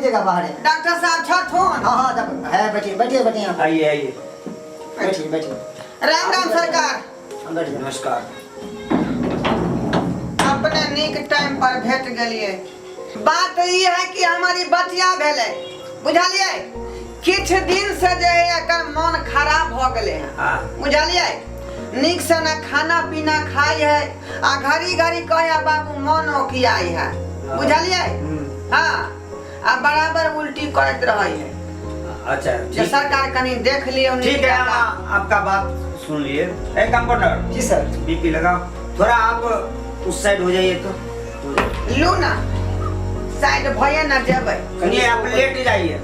लीजिएगा बाहर है। डॉक्टर साहब छथुन? हाँ हाँ, जब है, बैठिए बैठिए बैठिए यहाँ पर। आइए आइए। बैठिए बैठिए। राम राम सरकार। हम बैठ जाओ। नमस्कार। अपने नीक टाइम पर भेट गेलिए। बात ई है कि हमारी बचिया भेलै, बुझलिए? किछु दिन से जे है एकर मन खराब भ गेलै हँ। हाँ। बुझलिए? नीक से ना खाना पीना खाइ है आ घड़ी घड़ी कहे बाबू मन ओकियाई है, बुझलिए? हाँ, आ बराबर उल्टी करैत रहै है। अच्छा जे ठीक। सरकार कनी देख लियौ। ठीक है, हम आपका बात सुन लिए। ए कंपाउंडर। जी सर। बीपी लगाओ थोड़ा, आप उस साइड हो जाइए तो हो जाइए। लू ना, साइड भये ना जेबै। सुनिए, आप लेट जाइए।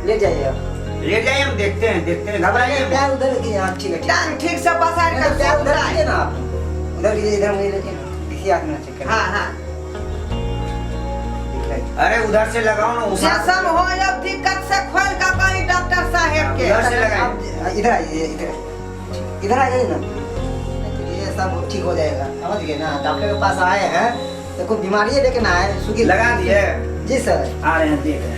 ले जाइए आप। लेट जाइए, हम देखते हैं, देखते हैं, घबराइए मत। पैर उधर कीजिए। हाँ ठीक है, ठीक है। टांग ठीक से पसार नहीं, कर तो पैर उधर सुतताइ। कीजिए ना आप, उधर कीजिए, इधर मुझे लीजिए ना, इसी हाथ में चेक कर। हाँ हाँ। दिख रहा है। अरे उधर से लगाओ ना उस जे सब हो अब दिक्कत से खोल के कही डॉक्टर साहेब के। उधर से लगाइए। आप इधर आइए, इधर इधर आइए ना, नहीं तो ये सब ठीक हो जाएगा, समझ गए ना? डॉक्टर के पास आए हैं तो कोई बीमारी है लेके ना आए सुखी। लगा दिए? जी सर। आ रहे हैं, देख रहे हैं।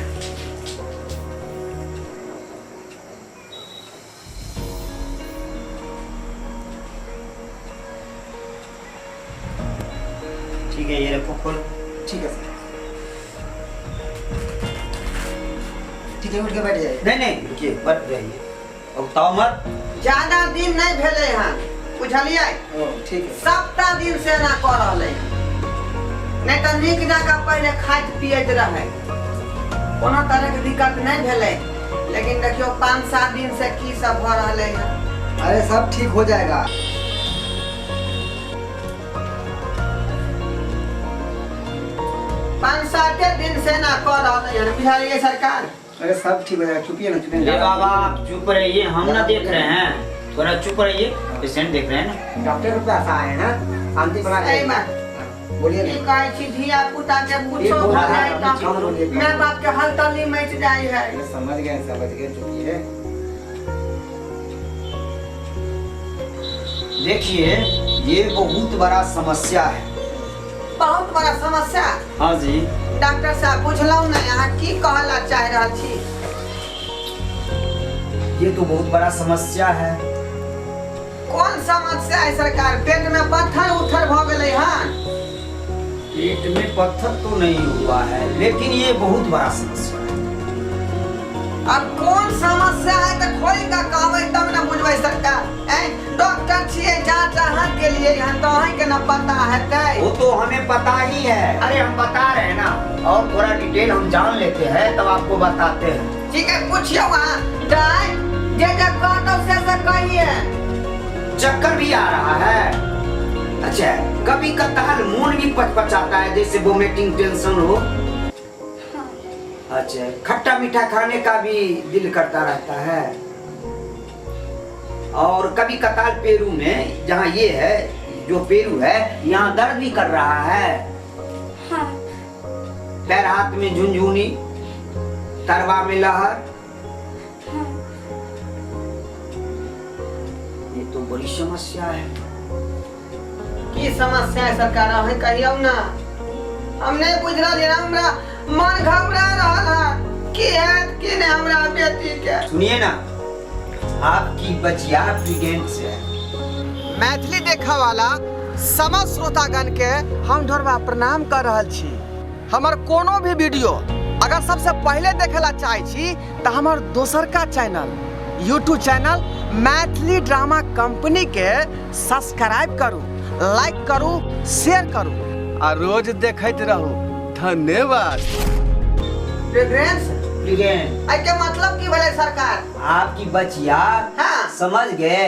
ठीक है, ये रखो, खोलो। ठीक है सर, ठीक है, उठ के बैठ जाइए। नहीं नहीं, रुकिए, बैठ जाइए और ताओ मत। ज्यादा दिन नहीं भेलै हँ, बुझलिए? ओ ठीक है। सप्ताह दिन से एना कऽ रहलै हँ, नहि तऽ नीक जकाँ पहिले खाइत पियैत रहै, कोनो तरहके दिक्कत नहि भेलै, लेकिन देखियौ 5-7 दिन से की सब भऽ रहलै हँ। अरे सब ठीक हो जाएगा। 5-7 दिन से एना कऽ रहलै हँ, बुझलियै सरकार? अरे सब ठीक हो जाएगा, चुपिए ना, चुपिए ले ना। बाबा, आप चुप रहिए, हम ना देख रहे हैं, थोड़ा चुप रहिए, पेशेंट देख रहे हैं ना। डॉक्टर के पास आए हैं ना, शांति बना के। सही बात। हाँ, बोलिए की ना। कहै छी, धिया पुता के ये कुछो बोल भऽ रहा जाइ है, तऽ हम बोलिए। माय बाप के हलतली मचि जाइ है। अरे समझ गए समझ गए, चुपिए। देखिए, ये बहुत बड़ा समस्या है। बहुत बड़ा समस्या? हाँ जी। डॉक्टर साहब, बुझलहुँ नहि, अहाँ की कहऽ ला चाहि रहल छी? ये तो बहुत बड़ा समस्या है। कोन समस्या है सरकार? पेट में पत्थर उथर भऽ गेलै हन? पेट में पत्थर तो नहीं हुआ है, लेकिन ये बहुत बड़ा समस्या है। अब कोन समस्या है तऽ खोलि कऽ कहबै तब ने बुझबै सरकार। ऐं, डॉक्टर छियै, जाँच अहाँ के लिए हन तऽ अहींके ने पता हेतै। वो तो हमें पता ही है। अरे हम बता रहे हैं ना, और थोड़ा डिटेल हम जान लेते हैं तब आपको बताते हैं। ठीक है, पूछियौ अहाँ दाइ, जे जे कहतौ से से कहिए। चक्कर भी आ रहा है। अच्छा, कभी कताल मन भी पचपचाता है, जैसे वोमिटिंग टेंशन हो। अच्छा, खट्टा मीठा खाने का भी दिल करता रहता है, और कभी कताल पेरू में, जहाँ ये है जो पेरू है, यहाँ दर्द भी कर रहा है। हाँ। पैर हाथ में झुनझुनी, तरवा में लहर। हाँ। ये तो बड़ी समस्या है। की समस्या है सरकार, अहीं कहियौ ना, हम नहि बुझि रहलियै, हमरा मन घबरा रहल है, की हैत की नहि हमरा बेटी के। सुनिए ना, आपकी बचिया प्रेग्नेंट से है। मैथिली देखऽ वाला समस्त श्रोतागण के हम ढोरबा प्रणाम कर रहल छी। हमर कोनो भी वीडियो अगर सबसे पहिले देखे ला चाहे छी तऽ हमर दोसरका channel YouTube channel Maithili drama company के सब्सक्राइब करू, लाइक करू, शेयर करू आ रोज देखैत रहू। धन्यवाद। प्रेग्नेंस? प्रेग्नेंट। एहि के मतलब की भेलै सरकार? आपकी बचिया, हाँ। समझ गए,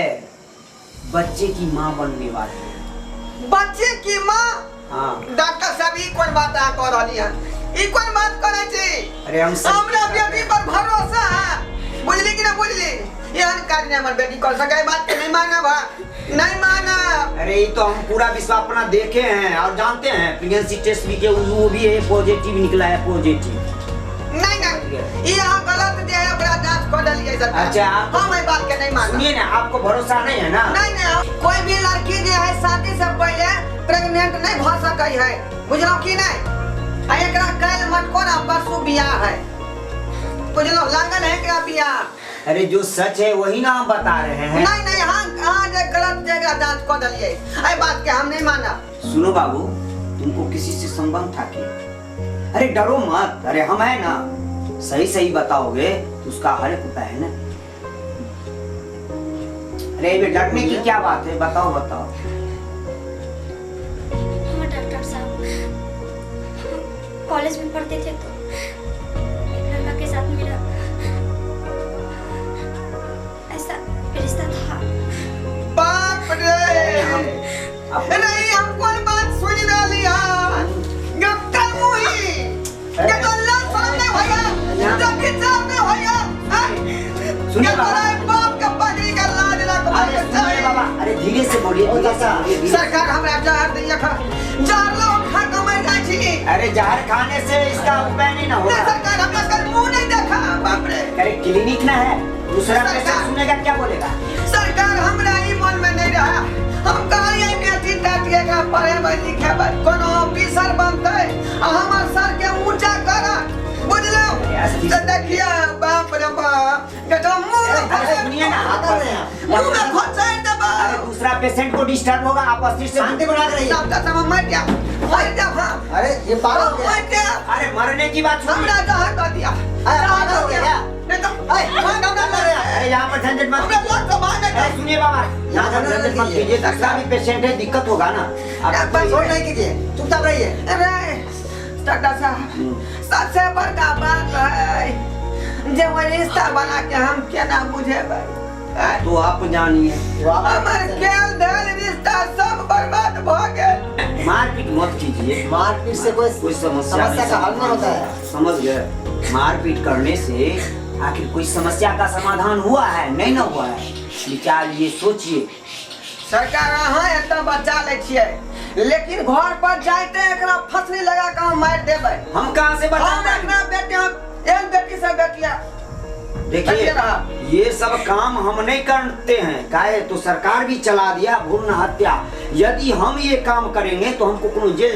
बच्चे की माँ बनने वाली है। बच्चे की माँ? हाँ। डॉक्टर साहब, ई कोन बात अहाँ कह रहली हन? ई कोन बात करै छी? अरे हम सब हमरा बेटी पर भरोसा है, बुझली कि ना बुझली? एहन काज नहीं हमर बेटी कर सकै, बात के नहीं मानब, हाँ। नहीं मानब। अरे ये तो हम पूरा विश्व अपना देखे हैं और जानते हैं, प्रेगनेंसी टेस्ट भी के वो भी है, पॉजिटिव निकला है, पॉजिटिव। नहीं नहीं, ई अहाँ गलत जे है ओकरा जांच कऽ देलियै सरकार। अच्छा, आप- हम एहि बात के नहीं मानब। सुनिए ना, आपको भरोसा नहीं है ना? नहीं नहीं, कोई भी लड़की जे है शादी से पहले प्रेग्नेंट नहीं भऽ सकै है, बुझलहुँ कि नहीं? आ एकरा काल्हि मटकोर आ परसू बियाह है। बुझलहुँ लागल है एकरा बियाह। अरे जो सच है वही ना हम बता रहे हैं। नहीं नहीं, हाँ हाँ, जे गलत जगह जांच कऽ देलियै, एहि बात के हम नहीं मानब। सुनो बाबू, तुमको किसी से संबंध था क्या? अरे डरो मत, अरे हम है ना, सही सही बताओगे तो उसका हर एक उपाय है ना। अरे ये डरने की क्या बात है, बताओ बताओ। हाँ डॉक्टर साहब, हम कॉलेज में पढ़ते थे तो एक लड़का के साथ मेरा ऐसा रिश्ता था। बाप रे, नहीं हम कोन बात सुन रहली हन? गप्पा मुही के तो अल्लाह शरम नहीं होया, जब विचार नहीं होया। सुनिए के बाबा। तोरा बाप के पगड़ी के लाज रखबा अरे के सुनिए चाही। बाबा, अरे धीरे से बोलिए, ओ धीरे से चाचा। बोलिए, धीरे से। सरकार हमरा जहर दैया खा, जहर लो खा के मर जाइ छी। अरे जहर खाने से इसका उपाय नहीं ना नहीं होगा। सरकार, हमरा कल मुंह नहीं देखा, बाप रे। अरे क्लिनिक ना है, दूसरा सरकार। पेशेंट सुनेगा क्या बोलेगा? सरकार हमरा ई मन में नहीं रहा, हम कहलियै बेटी टाटी एकरा पढ़ेबै लिखेबै, कोनो ऑफिसर बनतै आ हमर सर के ऊंचा करत, बुझलहुँ? तऽ देखिए बाप रे बाप, के तो मुंह में अरे सुनिए ना, आप मुंह में खोचारि देबै। अरे दूसरा पेशेंट को डिस्टर्ब होगा, आप अस्थिर से शांति बना के रहिए। डॉक्टर साहब, हम मर जायब, मर जायब हम। अरे ये पागल हो हम गया। मर जायब। अरे मरने की बात सुनिए। हमरा जहर दऽ दिअ, अरे जहर पागल दऽ हो दिअ। गया। नहीं तो भाग हमरा लग। अरे यहाँ पर झंझट मत हमरा कीजिए। लग से भाग। अरे सुनिए बाबा, यहाँ पर झंझट मत कीजिए, दूसरा भी पेशेंट है, दिक्कत होगा ना। आप शोर नहीं कीजिए, चुपचाप रहिए। अरे डॉक्टर साहब, सबसे बड़का बात है जे वो रिश्ता बना के हम केना बुझेबै? तो आप जानिए। वो आप हमर खेल धल रिश्ता सब बर्बाद भऽ गेल। मारपीट मत कीजिए। मारपीट से कोई कोई समस्या समस्या नहीं का हल नहीं होता है। समझ गए? मारपीट करने से आखिर कोई समस्या का समाधान हुआ है? नहीं ना हुआ है। विचारिए, सोचिए। सरकार अहाँ एतऽ बचा लै छियै, लेकिन घर पर जाइते एकरा फसली लगा कऽ हम मारि देबै। हम कहाँ से हम बचा? एकरा बेटी, हम एक बेटी से बेटिया देखिए बचिए रहा। ये सब काम हम नहीं करते हैं, काहे तो सरकार भी चला दिया भ्रूण हत्या। यदि हम ये काम करेंगे तो हमको कोनो जेल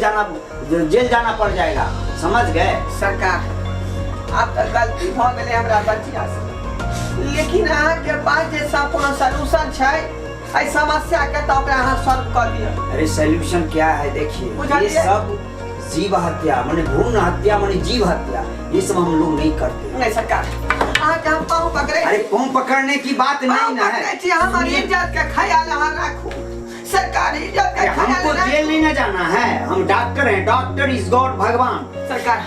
जाना पड़ जाएगा, समझ गए? सरकार आब तऽ गलती भऽ गेलै हमरा बचिया से, लेकिन अहाँके पास जे सब कोनो सोल्यूशन छै एहि समस्या के, तऽ ओकरा अहाँ सॉल्व कऽ दिअ। अरे सोल्यूशन क्या है, देखिए ये बुझलिए? सब जीव हत्या माने भ्रूण हत्या माने जीव हत्या, ये सब हम लोग नहीं करते। नहीं सरकार, अहाँके हम पाँव पकड़ै अरे छी। पाँव पकड़ने की बात पाँव नहीं ना पकड़ै है। छी, हमर सुनिए। इज्जत के ख्याल अहाँ राखू सरकार, इज्जत के अरे हमको ख्याल जेल राखू। नहीं ना जाना है, हम डॉक्टर हैं, डॉक्टर is God, भगवान। सरकार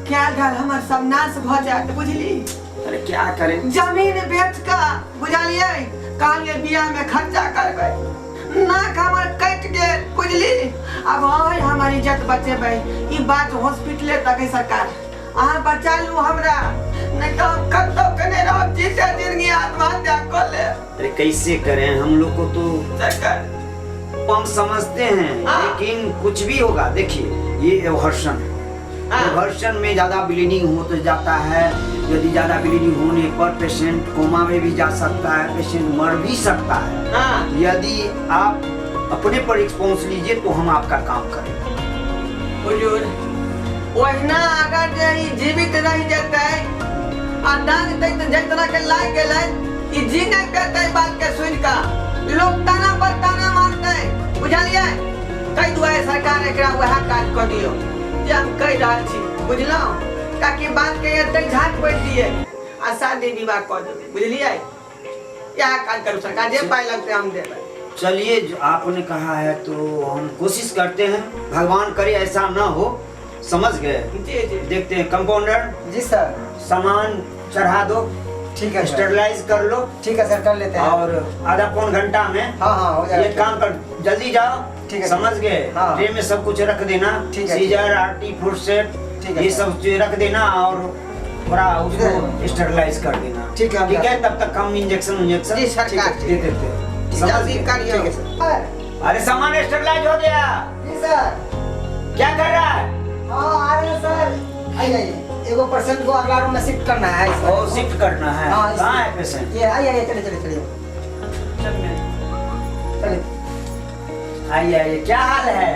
क्या घर हमर सब नाश भऽ जायत, बुझली? अरे क्या करें? जमीन बेच कऽ बुझलियै, कहलियै बियाह में खर्चा करबै, नाक हमर कटि गेल, बुझली? आब अहाँ हमर इज्जत बचेबै, ई बात हॉस्पिटले तक है। सरकार अहाँ बचा लू हमरा, नहीं तो हम कतौ के नहीं रहब, जीते जिंदगी आत्महत्या कऽ लेब। अरे कैसे करें हम लोग को तो सरकार हम समझते हैं, हाँ। लेकिन कुछ भी होगा। देखिए ये एवर्शन है, हाँ। एवर्शन में ज़्यादा ब्लीडिंग हो तो जाता है, यदि ज़्यादा ब्लीडिंग होने पर पेशेंट कोमा में भी जा सकता है, पेशेंट मर भी सकता है। हाँ। यदि आप अपने पर रिस्पॉन्स लीजिए तो हम आपका काम करेंगे। हुजूर ओहिना अगर जे ई जीवित रहि जेतै आ डांग दैत जाहि तरह के लागि गेलै, ई जी नहि पेतै। बात के सुनि कऽ लोक ताना पर ताना मारतै, बुझलियै? ताहि दुआरे सरकार एकरा वएह काज कऽ दियौ जे हम कहि रहल छी, बुझलहुँ? ताकि बात के एतै झाँक पड़ि दियै आ शादी विवाह कऽ देबै, बुझलियै? इएह काज करू सरकार, जे पाइ लगतै हम देबै। चलिए, जो आपने कहा है तो हम कोशिश करते हैं, भगवान करे ऐसा ना हो, समझ गए? जी जी। देखते हैं। कंपाउंडर। जी सर। सामान चढ़ा दो। ठीक है सर। स्टेरलाइज कर लो। ठीक है सर, कर लेते हैं। और आधा पौन घंटा में हाँ हाँ, हो जाएगा। ये काम कर, जल्दी जाओ। ठीक है। समझ गए? हाँ। ट्रे में सब कुछ रख देना। ठीक है। सीजर, आरटी, फुट सेट, ठीक है ये सर। सब चीज रख देना और थोड़ा उसको स्टेरलाइज कर देना। ठीक है, हम ठीक है, तब तक हम इंजेक्शन इंजेक्शन जी सरकार। दे देते हैं, समझ जल्दी गए? करियौ। ठीक है सर। अरे सामान स्टेरलाइज हो गया? जी सर। क्या कर रहा है? हाँ, आ रहे हैं सर, आइए आइए। एगो पेशेंट को अगला रूम में शिफ्ट करना है सर। ओ शिफ्ट करना है। हाँ, इस- कहाँ है पेशेंट? ये आइए आइए, चलिए चलिए चलिए चलिए। आइए आइए, क्या हाल है?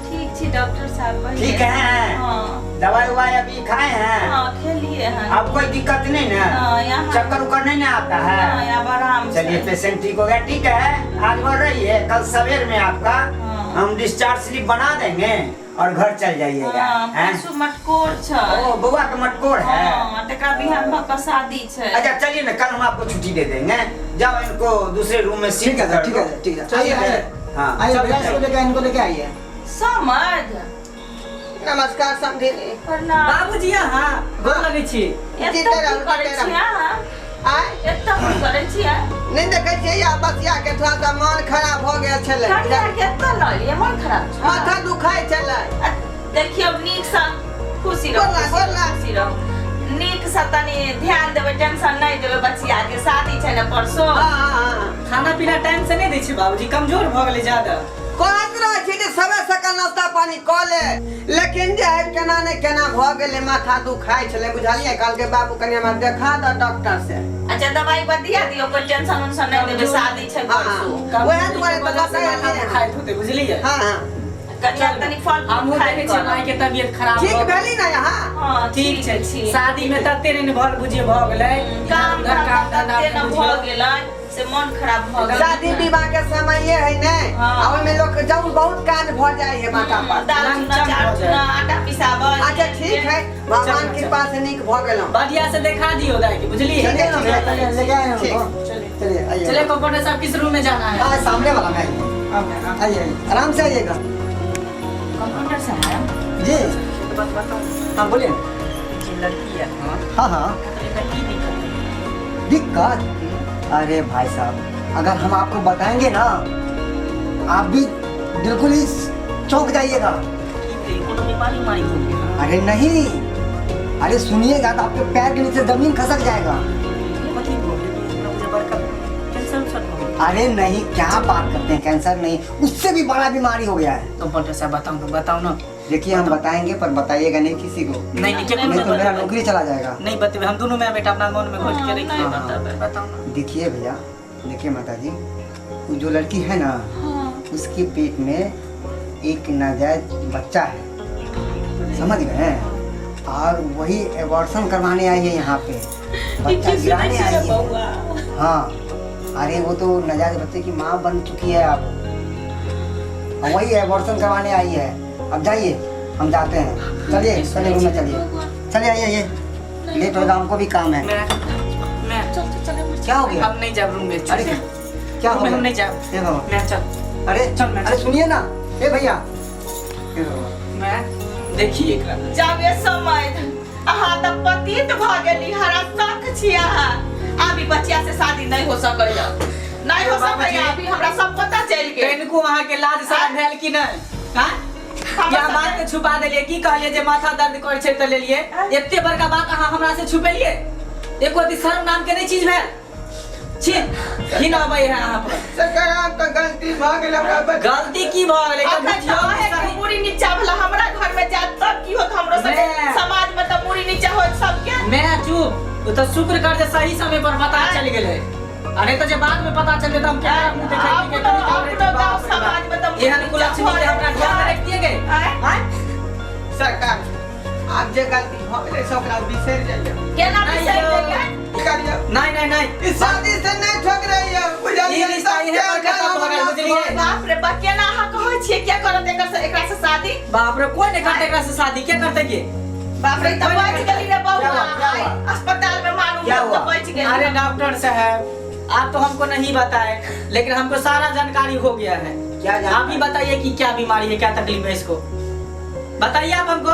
ठीक छी डॉक्टर साहब बढ़िया। ठीक है। हाँ। दवाई उवाई अभी खाए हैं? हाँ, खेलिए हैं। अब कोई दिक्कत नहीं ना? हाँ, यहाँ चक्कर उक्कर नहीं ना आता है? हाँ, अब आराम से। चलिए पेशेंट ठीक हो गया। ठीक है, आज भर रही है, कल सवेर में आपका हाँ। हम डिस्चार्ज स्लिप बना देंगे और घर चल जाइएगा। हाँ, हैं? परसू मटकोर छै। ओ बउआ के मटकोर है। हाँ, तकरा बिहान भऽ कऽ शादी छै। अच्छा चलिए ना, कल हम आपको छुट्टी दे देंगे। जाओ इनको दूसरे रूम में ठीक शिफ्ट है सर, कर ठीक दो। है ठीक है। आइए आइए हाँ आइए भैया, इसको लेके इनको लेके आइए। समझ। नमस्कार समधिनी। प्रणाम। बाबूजी अहाँ गोर लगै छी। एतऽ जीते रहू, की करै जीते छी रहू। अहाँ? आय एतऽ की करै छियै? नहि देखै छियै या बसिया के थोड़ा सा मन खराब हो गेल छलै। कनिया के एतऽ लऽ एलियै, मन खराब छै? माथा दुखाइ छलै। आ, देखियौ नीकसँ खुशी रहू, बोला, खुशी बोला। रहू, खुशी रहू। नीकसँ तनी ध्यान देबै, टेंशन नहि देबै बचिया के, शादी छै ने परसो। हाँ हाँ हाँ। खाना पीना टाइम से नहि दै छै बाबूजी, कमजोर भऽ गेलै ज्यादा। कहैत रहै छी जे सबे सकल नाश्ता पानी कऽ ले, लेकिन जे है केना ने केना भऽ गेलै, माथा दुखाइ छलै बुझलियै। कहलकै बाबू कनि हमरा देखा दऽ डॉक्टर से। अच्छा दवाई बतिया दियौ, कोई टेंशन उंशन नहि देबै, शादी छै हाँ, परसू। वएह दुआरे तऽ लऽ कऽ माथा एलियै। दुखाइत होतै बुझलियै। हाँ हाँ। कनिया तनी फल हमहूँ फ्रूट खाइ देखै छियै करब। माय के तबियत खराब ठीक भऽ गेल। भेली ने यहाँ? हाँ ठीक छै, शादी में तते ने भर बुझिए भऽ गेलै, काम उधर धंधा धंधा तते ने बुझियौ। भऽ गेलै से मन खराब भऽ गेलै। शादी विवाह के समय है ने, हाँ। आ ओहिमे लोग जब बहुत काज भऽ जाइ है माथा पर। दाल चूना लमसम चाउर भऽ चूना आटा पिसाबऽ। अच्छा ठीक है, भगवान चलू, कृपा से नीक भऽ गेलहुँ। बढ़िया से देखा दियो दाई के, बुझलिए? ठीक है, चलिए ना भैया, लेके आए ठीक। हमको। चलिए आइए। चले कंपाउंडर साहब, किस रूम में जाना है? हाँ सामने वाला में आइए। आइए आइए, आराम से आइएगा। कंपाउंडर साहब जी एक बात बताऊं? हाँ बोलिए। जे लड़की है, हाँ, हाँ हाँ। तो एकर की दिक्कत है? दिक्कत? अरे भाई साहब, अगर हम आपको बताएंगे ना, आप भी बिल्कुल ही चौंक जाइएगा। की भेलै? कोनो बीमारी उमारी हो गेलै? अरे नहीं, अरे सुनिएगा तो आपके पैर के नीचे जमीन खसक जाएगा। ये कथी भऽ गेलै? हमरा बुझे बड़का कैंसर उंसर भऽ गेलै। अरे नहीं, क्या बात करते हैं, कैंसर नहीं, उससे भी बड़ा बीमारी हो गया है। कंपाउंडर साहब बताओ ना, बताओ ना। देखिए हम बताएंगे पर बताइएगा नहीं किसी को, नहीं नहीं, केकरो नहीं तो नहीं मेरा बतेबै। नौकरी चला जाएगा। नहीं बतेबै, हम दोनों में बेटा अपना मन में घोट के हाँ, रखिए। नहीं बतेबै। बताओ ना। देखिए भैया, देखिए माता जी, वो जो लड़की है ना, हाँ। उसके पेट में एक नाजायज बच्चा है, समझ गए? और वही एबॉर्शन करवाने आई है यहाँ पे, बच्चा की सुनै गिराने छी आई रे है। बौआ? हाँ, अरे वो तो नाजायज बच्चे की माँ बन चुकी है अब, और वही एबॉर्शन करवाने आई है। अब जाइए, हम जाते हैं। चलिए चलिए रूम में चलिए, चलिए आइए आइए, लेट होगा, हमको भी काम है। मैं चल चल चल। क्या हो गया? हम नहीं जाब रूम में। अरे क्या हो रूम में गया? हम नहीं जाब। हे बाबा, मैं चल। अरे चल मैं। अरे सुनिए ना, ए भैया, हे बाबा। मैं देखिए एकरा। जाबे समय अहाँ तऽ पतित भऽ गेली, हरा शक छी अहाँ। आब ई बचिया से शादी नहीं हो सकैया, नहीं हो सकैया, अभी हमरा सब पता चलि गेल। तनिको अहाँ के लाज शरम भेल कि नहीं? हाँ? हमर क्या सबके- बात के छुपा देलिए? की कहलिए जे माथा दर्द करे छै तऽ लेलिए? एते बड़का बात अहाँ हमरा से छुपेलिए? एको अति शर्म नाम के नहीं चीज भेल। छी, घिन अबै है अहाँ पर। सरकार आब तऽ गलती भऽ गेल हमरा बच्चा। गलती की भऽ गेलै? तऽ अखन बुझियौ तऽ अहें के सही। मूड़ी नीचा भेल, हमरा घर में जायत तब की होत? हमरो सबके मैं- समाज में तऽ मूड़ी नीचा होत सबके। मैं चुप, ओ तऽ शुक्र कर जे सही समय पर पता चलि गेलै, आ नहीं तऽ जे बाद में पता चललै तऽ हम केना मुँह देखै अपनो अपनो गाँव समाज में तऽ मूड़ी एहन नीचा कुलक्षणी भऽ के हमरा घर में जाइ। रखिए गए। आँय? आँय? सरकार आब जे गलती भऽ गेलै से ओकरा बिसरि जाइए। केना नहीं बिसरि यौ। गेलियै? की करियै? नहीं नहीं नहीं, ई शादी से नहीं ठोकरैया बुझलियै? ई रिश्ता इहे पर खत्म भऽ गेल, बुझलियै? बाप रे बा, केना अहाँ कहै छियै? के करत एकर से एकरा से शादी? बाप रे, कोई नहीं करते एकरा से शादी, के करते के? बाप रे, तऽ बचि गेली रे बौआ। क्या हुआ, क्या हुआ? आइ अस्पताल में मालूम क्या भेल तऽ हुआ? बचि गेली। अरे डॉक्टर साहब, आप तो हमको नहीं बताए, लेकिन हमको सारा जानकारी हो गया है। क्या जानकारी? आप ही बताइए कि क्या बीमारी है, क्या तकलीफ है इसको, बताइए आप हमको।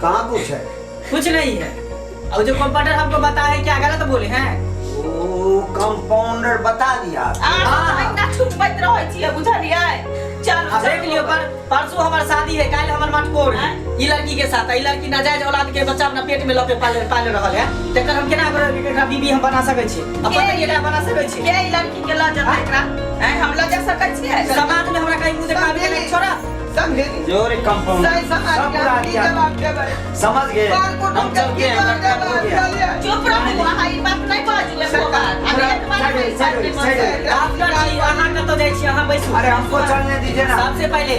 कहाँ कुछ है? कुछ नहीं है। और जो कंपाउंडर हमको बताए क्या गलत बोले हैं? वो कंपाउंडर बता दिया। अहाँ तऽ एहिना छुपबैत रहै छियै, बुझलियै? चलू अब देख चलू। लियो, पर परसों हमार शादी है, कल हमार मटकोर है ई लड़की के साथ। ई लड़की नाजायज औलाद के बच्चा अपना पेट में लपे पाले पाले रहल है, तेकर हम केना एकरा बीबी हम बना सकै छी? अपन के? एकरा बना सकै छी? के ई लड़की के लऽ जेतै एकरा? आँय, हम लऽ जा सकै छियै? समाज में हमरा कहीं मुंह देखाबे के नहीं छोड़ा। समझेली? जोर कंपाउंडर सही समाज सब के उड़ा हम की दिया। जवाब देबै? समझ गए, बाल कुटुम्ब हम के चलते की हैं, जवाब लड़का हो देबै? गया। बुझलियै? चुप रहू अहाँ, ई बात नहि बाजू एको बार। अभी एक बार साइड नहि साइड बाजू। साइड। डॉक्टर जी अहाँ कतौ जाइ छी, अहाँ बैसू। अरे हमको चलने दीजिए ना। सबसे पहिले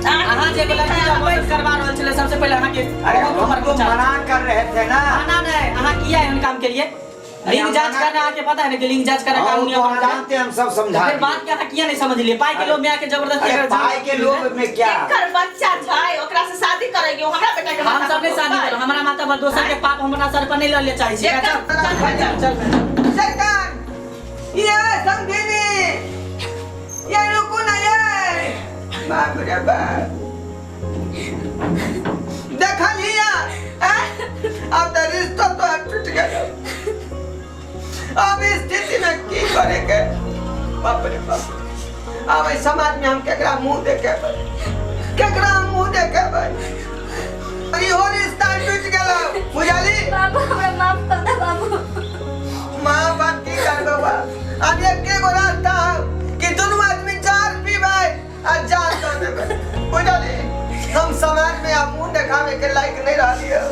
अहाँ जे एगो लड़की के अबॉर्शन करवा रहल छलै, सबसे पहिले अहाँ के अरे बहुत हम उम्र तो बच्चा। मना कर रहे थे ना। मना नहीं, अहाँ किया एहन काम के लिए? अरे लिंग हम जांच मना- करना अहाँ के पता है ना कि लिंग जांच करना हाँ, वो कानूनी तो हम अपराध है। जानते हैं, हम सब समझा फिर दिए। बात के अहाँ किया नहीं समझलिए? पाई के लोभ में आके जबरदस्ती अरे अगर पाई के लोभ में क्या? एकर बच्चा छै, ओकरा से शादी करैयो, हमरा बेटा के हम माथा सब नहीं पर शादी करो, हमरा माता पर दोसर के पाप हमरा सर पर नहीं ल ले चाहे छी। एकर- चल चल चल चल। सरकार ये समझिनी, ये रुकू ना, ये बाप रे बाप, देखलिया हैं? अब तो रिश्ता तो टूट गया, अब इस स्थिति में की करे के? बाप रे बाप, अब इस समाज में हम केकरा मुंह देखे, केकरा मुंह देखे? इहो रिश्ता टूट गेल, बुझली? बाबू, हमरा माफ कर दे बाबू। माँ बाप की करबो बा? अब एके गो रास्ता है कि दुनू आदमी जार पीबै आ जान दऽ देबै, बुझली? हम समाज में आब मुंह देखावे के लायक नहीं रहलियै।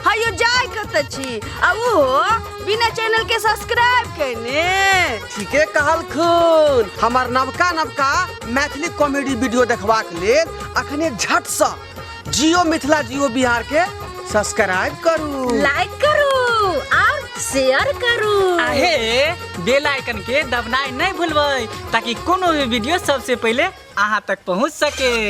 हयो जाय कतऽ छी, आ ओहो बिना चैनल के सब्सक्राइब केने? ठीके कहलखुन। हमर नवका नवका मैथिली कॉमेडी वीडियो देखबाक लेल अखने झटसँ जियो मिथिला जियो बिहार के सब्सक्राइब करू, लाइक करू और शेयर करू। आहे बेल आइकन के दबनाइ नहीं भूलबै, ताकि कोनो भी वीडियो सबसे पहले अहाँ तक पहुंच सके।